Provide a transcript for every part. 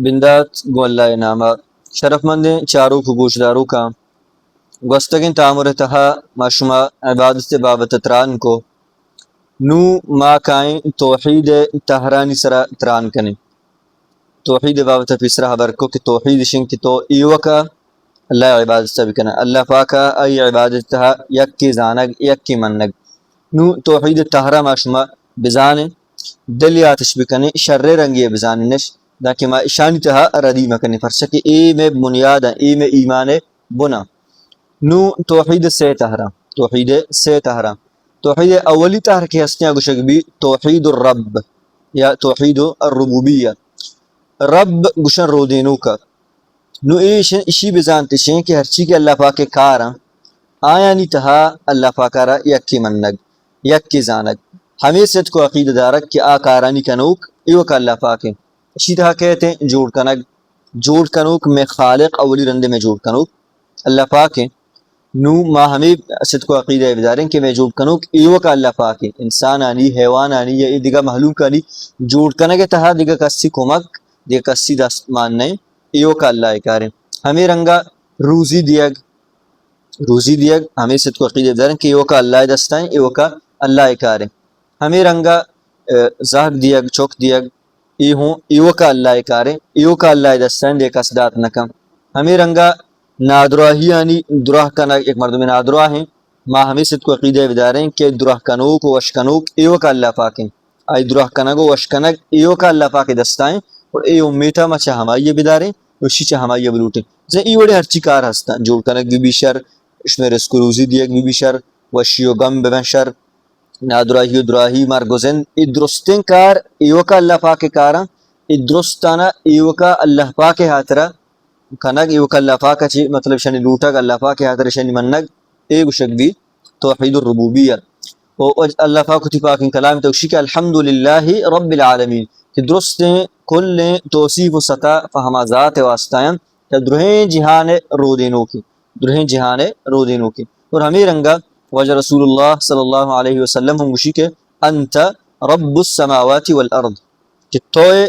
بندات گوں اللہ ءِ نام ءَ۔ شرفمندیں چاروک ءُ گوشداروکاں، گوستگیں تامر ءِ تہا ما شما عبادت ءِ بابت ءَ تران کو۔ نوں ما کائیں توحید ءِ تہرانی سرا تران کنیں۔ توحید ءِ بابت ءَ پیسرا ہبر کو کہ توحید اش انت کہ تو ایوک ءَ اللہ ءِ عبادت ءَ بکن ئے، اللہ پاک ءَ آئی عبادت ءِ تہا یکے زانگ، یکے منگ۔ نوں توحید ءِ تہر ءَ ما شما بزانیں، دل یاتش بکنیں، شریں رنگے ءَ بزانینش، دانکہ ما اشانی تہا ردی مکنیں، پرچا کہ اے مئے بنیاد ایں، اے مئے ایمان ءِ بن ایں۔ نوں توحید ءِ سے تہراں، توحید ءِ سے تہراں۔ توحید ءِ اولی تہر کہ ہستیں، آ گوشگ بی توحید الرب یا توحید الربوبیہ۔ رب گوشن رودینوک ءَ۔ نوں اے ایش-، ایشی بزانت ایشیں کہ ہرچی کہ اللہ پاک ءِ کار ایں، آیانی تہا اللہ پاک ءَ را یکے منگ، یکے زانگ، ہمے صدق ءُ عقیدہ دارگ کہ آ کارانی کنوک ایوک ءَ اللہ پاک ایں۔ ایشی تہا کئیت ایں؟ جوڑ کنگ، جوڑ کنوک، مئے خالق، اولی رندے مئے جوڑ کنوک اللہ پاک ایں۔ نوں ما ہمے صدق ءُ عقیدہ ءَ بداریں کہ مئے جوڑ کنوک ایوک ءَ اللہ پاک ایں۔ انسانانی، حیوانانی یا اے دگہ مہلوکانی جوڑ کنگ ءِ تہا دگہ کسی کمک، دگہ کسی دست مان نہ ایں، ایوک ءَ اللہ ءِ کار ایں۔ ہمے رنگا روزی دیگ، روزی دیگ، ہمے صدق ءُ عقیدہ ءَ بداریں کہ ایوک ءَ اللہ ءِ دست ءَ ایں، ایوک ءَ اللہ ءِ کار ایں۔ ہمے رنگا، ءَ، زہگ دیگ، چک دیگ، اے ہوں ایوک ءَ اللہ ءِ کار ایں، ایوک ءَ اللہ ءِ دست ءَ ایں، دگہ کس دات نہ کن۔ ہمے رنگا نادراہیانی دراہ کنگ، یک مردمے نادراہ ایں، ما ہمے صدق ءُ عقیدہ ءَ بداریں کہ دراہ کنوک ءُ وش کنوک ایوک ءَ اللہ پاک ایں۔ آئی دراہ کنگ ءُ وش کنگ ایوک ءَ اللہ پاک ءِ دست ءَ ایں، اور اے امیت ءَ ما چہ ہمائی ءَ بداریں، وشی چہ ہمائی ءَ بلوٹیں۔ بزاں اے وڑیں ہرچی کار ہستاں، جوڑ کنگ بہ بی شر، اشمئے رزق ءُ روزی دیگ بہ بی شر، وشی ءُ غم بہ بیں شر، نادراہی ءُ دراہی، مرگ ءُ زند، اے درستیں کار ایوک ءَ اللہ پاک ءِ کار ایں۔ اے درستاں ایوک ءَ اللہ پاک ءِ ہاترا کنگ، ایوک ءَ اللہ پاک ءَ چہ مطلب اشانی لوٹگ، اللہ پاک ءِ ہاترا اشانی منگ، اے گوشگ بی توحید الربوبیہ۔ او اللہ پاک وتی پاکیں کلام ءِ تہا گوشی کہ الحمدللہ رب العالمین، کہ درستیں کلیں توصیف ءُ ستا پہ ہما ذات ءِ واسطہ ایں کہ درہیں جہان ءِ رودینوک ایں، درہیں جہان ءِ رودینوک ایں۔ اور ہمے رنگا واجہ رسول اللہ صلی اللہ علیہ وسلم ہم گوشی کہ انت رب السماوات والارض، کہ تو ئے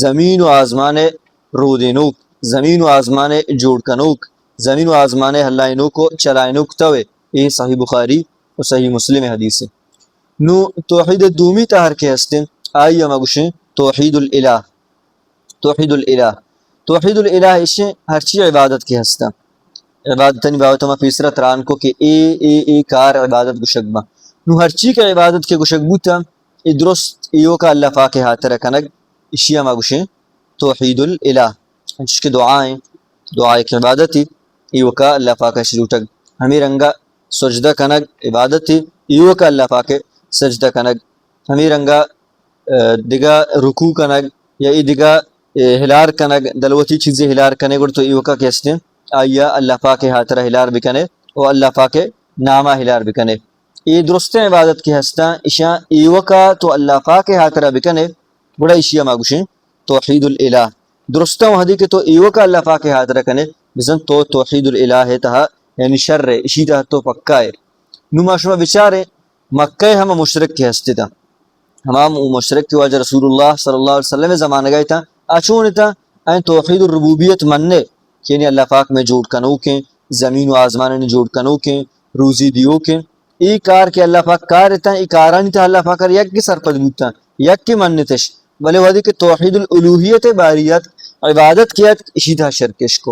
زمین ءُ آزمان ءِ رودینوک، زمین ءُ آزمان ءِ جوڑ کنوک، زمین ءُ آزمان ءِ ہلائینوک ءُ چلائینوک تو ئے۔ اے صحیح بخاری ءُ صحیح مسلم ءِ حدیث ایں۔ نوں توحید ءِ دومی تہر کہ ہستیں، آئی ءَ ما گوشیں توحید الالہ۔ توحید الالہ۔ توحید الالہ ایشیں ہرچی عبادت کہ ہستاں۔ عبادتانی بابت ءَ ما پیسرا تران کو کہ اے، اے، اے کار عبادت گوشگ باں۔ نوں ہرچی کہ عبادت کہ گوشگ بوتاں، اے درست ایوک ءَ اللہ پاک ءِ ہاترا کنگ، ایشی ءَ ما گوشیں توحید الالہ۔ انچش کہ دعا ایں، دعا یک عبادتے، ایوک ءَ اللہ پاک ءَ اش لوٹگ۔ ہمے رنگا سجدہ کنگ عبادتے، ایوک ءَ اللہ پاک ءَ سجدہ کنگ۔ ہمے رنگا ءَ، دگہ رکوع کنگ یا اے دگہ، ءَ، ہلار کنگ، دلوتی چیزے ہلار کنگ، گڑا تو ایوکا کہ ہستیں، آئی ءَ اللہ پاک ءِ ہاترا ہلار بکن ئے ءُ اللہ پاک ءِ نام ءَ ہلار بکن ئے۔ اے درستیں عبادت کہ ہستاں، ایشاں ایوکا تو اللہ پاک ءِ ہاترا بکن ئے، گڑا ایشی ءَ ما گوشیں توحید الالہ۔ درستاں وہدے کہ تو ایوکا اللہ پاک ءِ ہاترا کن ئے، بزاں تو توحید الالہ ءِ تہا، یعنی شر ئے، ایشی تہا تو پکا ئے۔ نوں ما شما بچاریں، مکہ ءِ ہما مشرک کہ ہست اتاں، ہما مشرک کہ واجہ رسول اللہ صلی اللہ علیہ وسلم ءِ زمانگ ءَ اتاں، آ چون اتاں؟ آیاں توحید الربوبیت منّ ئے کہ یعنی اللہ پاک مئے جوڑ کنوک ایں، زمین ءُ آزمانانی جوڑ کنوک ایں، روزی دیوک ایں۔ اے کار کہ اللہ پاک کار اتاں، اے کارانی تہا اللہ پاک ءَ را یکے سرپد بوتاں، یکے منّ اتش۔ بلے وہدے کہ توحید الالوہیت ءِ باری ات، عبادت کہ ات، ایشی تہا شرک اش کو۔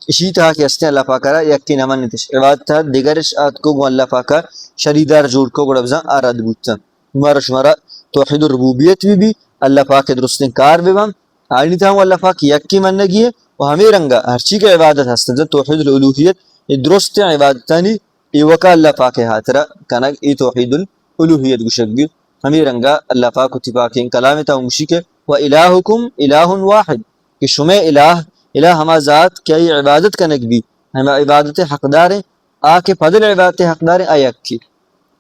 ایشی تہا کہ ہستیں اللہ پاک ءَ را یکے نہ منّ اتش، عبادت ءَ دگرش آتکو گوں اللہ پاک ءَ شریدار جوڑ کو، گڑا بزاں آ رد بوت۔ مارا شمارا توحید الربوبیت بہ بی، اللہ پاک ءِ درستیں کار بہ باں، آیانی تہا ہوں اللہ پاک یکے منّگی ایں، ءُ ہمے رنگا ہرچی کہ عبادت ہست، توحید الالوہیت، اے درستیں عبادتانی ایوکا اللہ پاک ءِ ہاترا کنگ، اے توحید الالوہیت گوشگ بیت۔ ہمے رنگا اللہ پاک وتی پاکیں کلام ءِ تہا ہوں گوشی کہ وَإِلَٰهُكُمْ إِلَٰهٌ وَاحِدٌ، کہ شمئے الہ، الہ ہما ذات کہ آئی عبادت کنگ بی، ہما عبادت ءِ حقدار ایں، آ کہ پدل عبادت ءِ حقدار ایں، آ یکے۔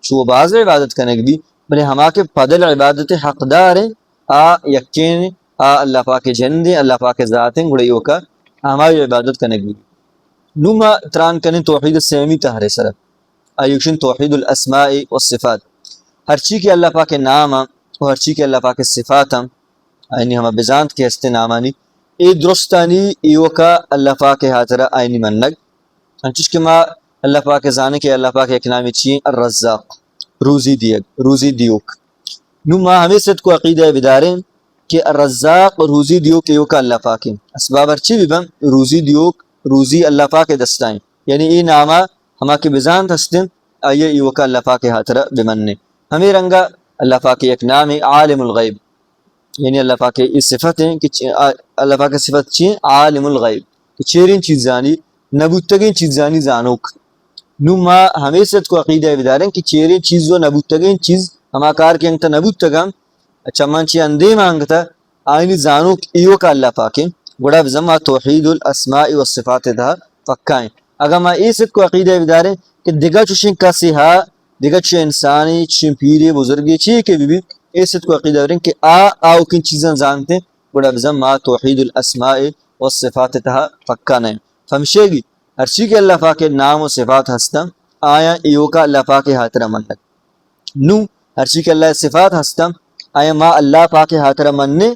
چو باز عبادت کنگ بی، بلے ہما کہ پدل عبادت ءِ حقدار ایں، آ یکین ایں، آ اللہ پاک ءِ جند ایں، اللہ پاک ءِ ذات ایں، گڑا ایوکا ہمائی عبادت کنگ بی۔ نوں ما تران کنیں توحید ءِ سیمی تہر ءِ سرا۔ آئی گوشن توحید الاسماء والصفات۔ ہرچی کہ اللہ پاک ءِ نام آں ءُ ہرچی کہ اللہ پاک ءِ صفات آں، یعنی ہما بزانت کہ ہستیں نامانی، اے درستانی ایوکا اللہ پاک ءِ ہاترا آئینی منگ۔ انچوش کہ ما اللہ پاک ءَ زانیں کہ اللہ پاک ءِ یک نامے چی ایں؟ الرزاق، روزی دیگ، روزی دیوک۔ نوں ما ہمے صدق و عقیدہ ءَ بداریں کہ الرزاق، روزی دیوک، ایوکا اللہ پاک ایں۔ اسباب ہرچی بہ بنت، روزی دیوک، روزی اللہ پاک ءِ دستا ایں۔ یعنی اے ناما ہما کہ بزانت ہست انت، آئی ءَ ایوکا اللہ پاک ءِ ہاترا بمنیں۔ ہمے رنگا اللہ پاک ءِ یک نامے عالم الغیب، یعنی اللہ پاک ءِ اے صفت ایں کہ چ-، آ-، اللہ پاک ءِ صفت چی ایں؟ عالم الغیب، کہ چیریں چیزانی، نہ بوتگیں چیزانی زانوک۔ نوں ما ہمے صدق و عقیدہ ءَ بداریں کہ چیریں چیز و نہ بوتگیں چیز، ہما کار کہ انگت نہ بوتگاں، چماں چی اندیم انگت، آئینی زانوک ایوکا اللہ پاک ایں۔ گڑا بزاں ما توحید الاسماء والصفات ءِ تہا پکا ایں۔ اگاں ما اے صدق و عقیدہ ءَ بداریں کہ دگہ چوشیں کسے ہا، دگہ چوشیں انسانے، چوشیں پیرے، بزرگے، چے کہ بہ بیت، اے صدق و عقیدہ ءَ بداریں کہ آ آؤکیں چیزاں زانت ایں، گڑا بزاں ما توحید الاسماء والصفات ءِ تہا پکا نہ ایں۔ پمشیگی ہرچی کہ اللہ پاک ءِ نام و صفات ہستاں، آیاں ایوکا اللہ پاک ءِ ہاترا منگ۔ نوں ہرچی کہ اللہ ءِ صفات ہستاں، آیاں ما اللہ پاک ءِ ہاترا منیں۔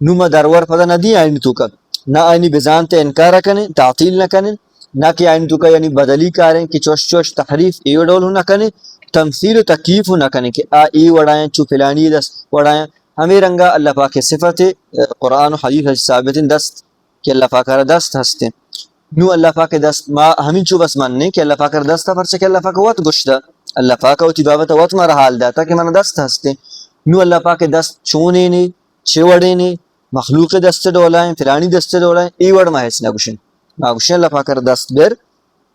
نوں ما درور پدا نہ دیں آئینی توکا، نہ آئینی بزانت ءِ انکار کنیں، تعطیل نہ کنیں، نہ کہ آئینی توکا یعنی بدلی کاریں کہ چوش چوش، تحریف، اے ڈول نہ کنیں، تمثیل و تکییف نہ کنیں کہ آ اے وڑا ایں، چو فلانی دست وڑا ایں۔ ہمے رنگا اللہ پاک ءِ صفت، قرآن و حدیث ءَ ثابت ایں دست، کہ اللہ پاک ءَ را دست ہست ایں۔ نوں اللہ پاک ءِ دست ما ہمینچو بس منیں کہ اللہ پاک ءَ را دست ایں، پرچا کہ اللہ پاک ءَ وت گوشتہ، اللہ پاک ءَ وتی بابت ءَ وت مارا حال داتہ کہ منا دست ہست ایں۔ نوں اللہ پاک ءِ دست چونیں ایں، چے وڑیں ایں، مخلوق ءِ دست ءِ ڈولا ایں، فلانی دست ءِ ڈولا ایں، اے وڑ ما ہچ نہ گوشیں۔ ما گوشیں اللہ پاک ءَ را دست بر،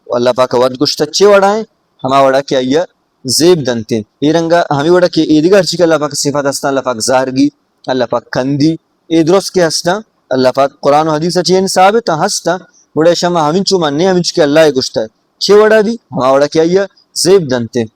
و اللہ پاک ءَ وت گوشتہ چے وڑا ایں، ہما وڑا کہ آئی ءَ زیب دنت ایں۔ اے رنگا ہمے وڑا کہ اے دگہ ہرچی کہ اللہ پاک ءِ صفات ہستاں، اللہ پاک زہرگی، اللہ پاک کندی، اے درست کہ ہستاں، اللہ پاک قرآن و حدیث ءَ چہ یعنی ثابت ایں، ہستاں، گڑا ایشاں ما ہمینچو منیں، ہمینچو کہ اللہ ءَ گوشتہ، چے وڑا بی، ہما وڑا کہ آئی ءَ زیب دنت ایں۔